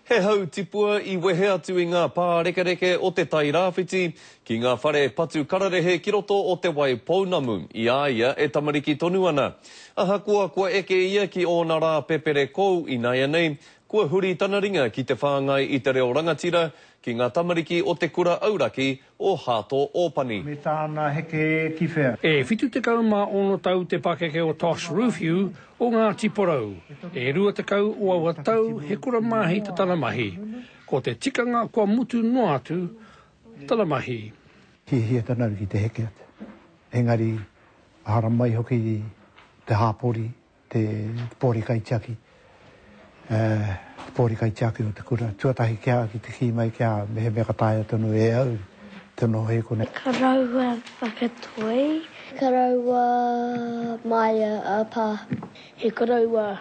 He hau tipua i wehe atu i ngā pārekereke o Te Tai Rāwhiti ki ngā whare patu kararehe ki roto o Te Wai Pounamu i a ia e tamariki tonu ana. Ahakoa kua eke ia ki ōna rā pepere kou ināianei, kua huri tana ringa ki te whāngai i te reo rangatira ki ngā tamariki o te kura auraki o Hato Ōpani. Me tāna heke ki whea? E 76 tau te pakeke o Tosh Ruwhiu o Ngāti Porou. E 20 o aua tau he kura māhita tana mahi. Ko te tikanga kua mutu noa atu tana mahi. Hiahia tana au ki te heke atu. Engari haramai hoki te hāpori te pōri kaitiaki, te pōri kaitiaki o te kura. Tuatahi ki a, ki te kī mai ki a, mehemea ka taea tonu e au te noho i konei. Koroua whakatoi. Koroua maia a pa. He koroua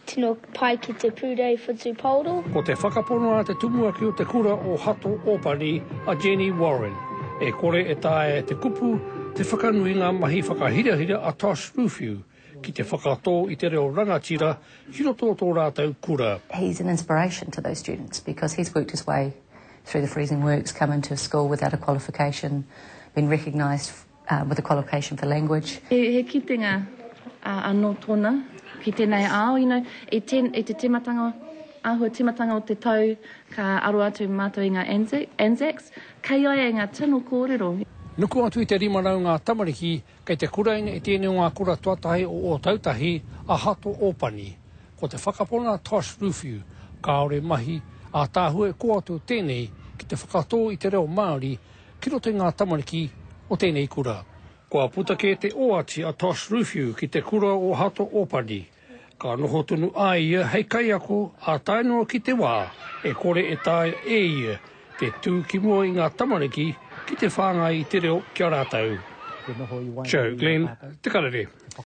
tino pai ki te purei whutupaoro. Ko te whakapono a te tumuaki o te kura o Hato Ōpani a Jenny Warren, e kore e taea e te kupu te whakanui ngā mahi whakahirahira a Tosh Ruwhiu ki te whakatō i te reo rangatira ki roto o tō rātou kura. He's an inspiration to those students because he's worked his way through the freezing works, come into a school without a qualification, been recognised with a qualification for language. He kitenga anō tōna ki tēnei ao, you know, i te, i te tīmatanga, āhua tīmatanga o te tau ka aro atu mātou i ngā Anzacs, kei a ia ngā tino kōrero. Nuku atu i te 500 ngā tamariki Kei te kuraina i tēnei o ngā kura tuatahi o Ōtautahi, a Hato Ōpani. Ko te whakapono a Tosh Ruwhiu, kāore mahi ātaahua e kō atu tēnei ki te whakatō i te reo Māori ki roto i ngā tamariki o tēnei kura. Kua puta kē te oati a Tosh Ruwhiu ki te kura o Hato Ōpani. Ka noho tonu a ia hei kaiako ā tae noa ki te wā e kore e taea e ia te tū ki mua i ngā tamariki ki te whāngai i te reo ki a rātou. Joe Glenn, Te Karere.